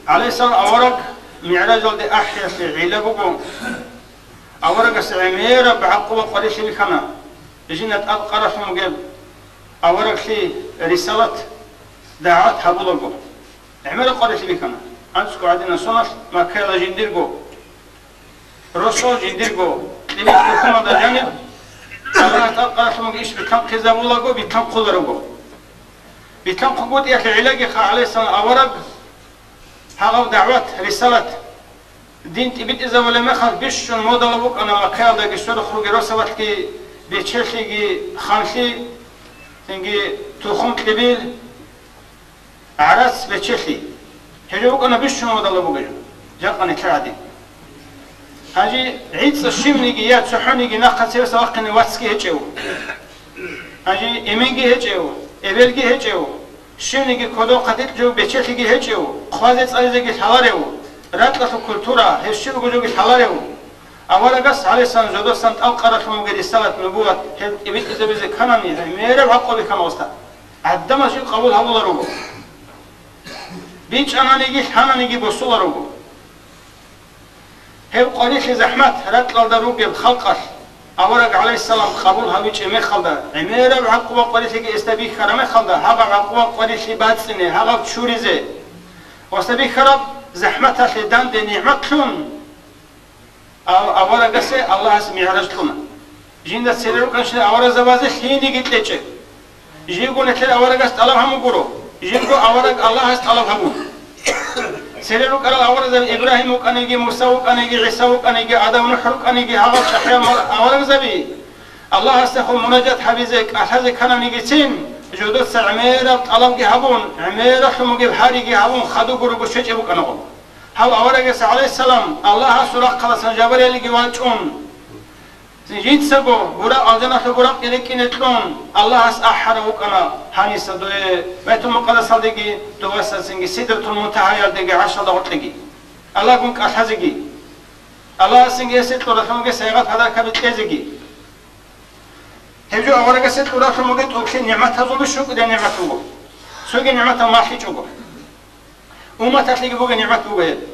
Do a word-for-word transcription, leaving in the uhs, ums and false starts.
ГӀалайгьиссалам авараг мигӀражалде ахӀиялъе гӀилла буго. Аварагас гӀемераб гӀакъуба къварилъи бихьана. Жинда тӀадкъаралъун бугеб авараглъи рисалат дагӀват гьабулаго, гӀемераб къварилъи бихьана. АнцӀго гӀадинан соналъ Маккаялда жиндирго росо, жиндирго кьибил тухумалда жаниб Аллагьас тӀадкъаралъун бугеб иш битӀанхъизабулаго, битӀанхъуларуго. БитӀанхъугутӀиялъе гӀиллагиха гӀалайгьиссалам авараг гьагъав дагӀват, рисалат, дин тӀибитӀизабулеб мехалъ бищун модалаб букӀана Маккаялдаги сверухъ ругел росабалъги, бечелъиги, ханлъи, цинги тухум кьибил, гӀарац, бечелъи. Гьеле букӀана бищун модалаб бугел жакъа нилъер гӀадин. Гьанже гӀицӀа щивниги я цохӀониги нахъа цевеса вахъине вацги гьечӀев. Гьанже эменги гьечӀев, эбелги гьечӀев, щивниги кодоб хъатикь жо бечелъиги гьечӀев, хъвазе-цӀализеги лъаларев, ракьалъул культура, гьеб щиб буго жоги лъаларев. Аварагас гӀалайгьиссалам жодасан тӀалкъаралъун бугеб рисалат, нубуват, гьеб тӀибитӀизабизе кканани, гӀемераб гӀакъуба бихьана гьасда. ГӀадамаз жив къабул гьабуларуго. БичӀчӀананиги лъананиги босуларуго. Гьеб къварилъи захӀмат ракьалда ругеб халкъалъ авараг гӀалайгьиссалам къабул гьабичӀеб мехалда, гӀемераб гӀакъуба къварилъиги гьесда бихьараб мехалда, гьагъаб гӀакъуба къварилъи бацӀцӀине, гьагъаб чуризе гьесда бихьараб захӀматалъе данде нигӀматлъун, ав-, аварагасе Аллагьас мигӀраж кьуна. Жинда цере рукӀанщинал аварагзабазе лъиениги кьечӀеб. Живго нилъер аварагас тӀалаб гьабун гуро, живго авараг Аллагьас тӀалаб гьабун. Цере рукӀарал аварагзаби Ибрагьим вукӀаниги, Муса вукӀаниги, ГӀиса вукӀаниги, Адам, НухӀ рукӀаниги, гьагъал чӀахӀиял мал-, аварагзаби Аллагьасдехун мунажат гьабизе кӀалъазе ккананигицин, жодоца гӀемераб тӀалабги гьабун, гӀемералъун бугеб гьариги гьабун хадуб гурого щвечӀеб букӀанагъо. Гьав аварагас, гӀалайгьиссалам, Аллагьасул рахъаласан Жабраилги вачӀун, жинцаго бура-, алжаналъул буракъги рикӀкӀине кьун, Аллагьас ахӀарав вукӀана гьаниса дуе Байтул-Мукъадасалдеги, дувасацинги Сидратул-Мунтагьаялдеги, гӀаршалда гъоркьеги, Аллагьгун кӀалъазеги, Аллагьасинги гьесие кьуралъунги сайгъат-подаркаби кьезеги. Гьеб жо аварагасе кьуралъун бугеб тӀокӀлъи нигӀматазул щукӀулеб нигӀмат буго. Цоги нигӀматал малъичӀого. Умматалъеги бугеб нигӀмат буго гьеб.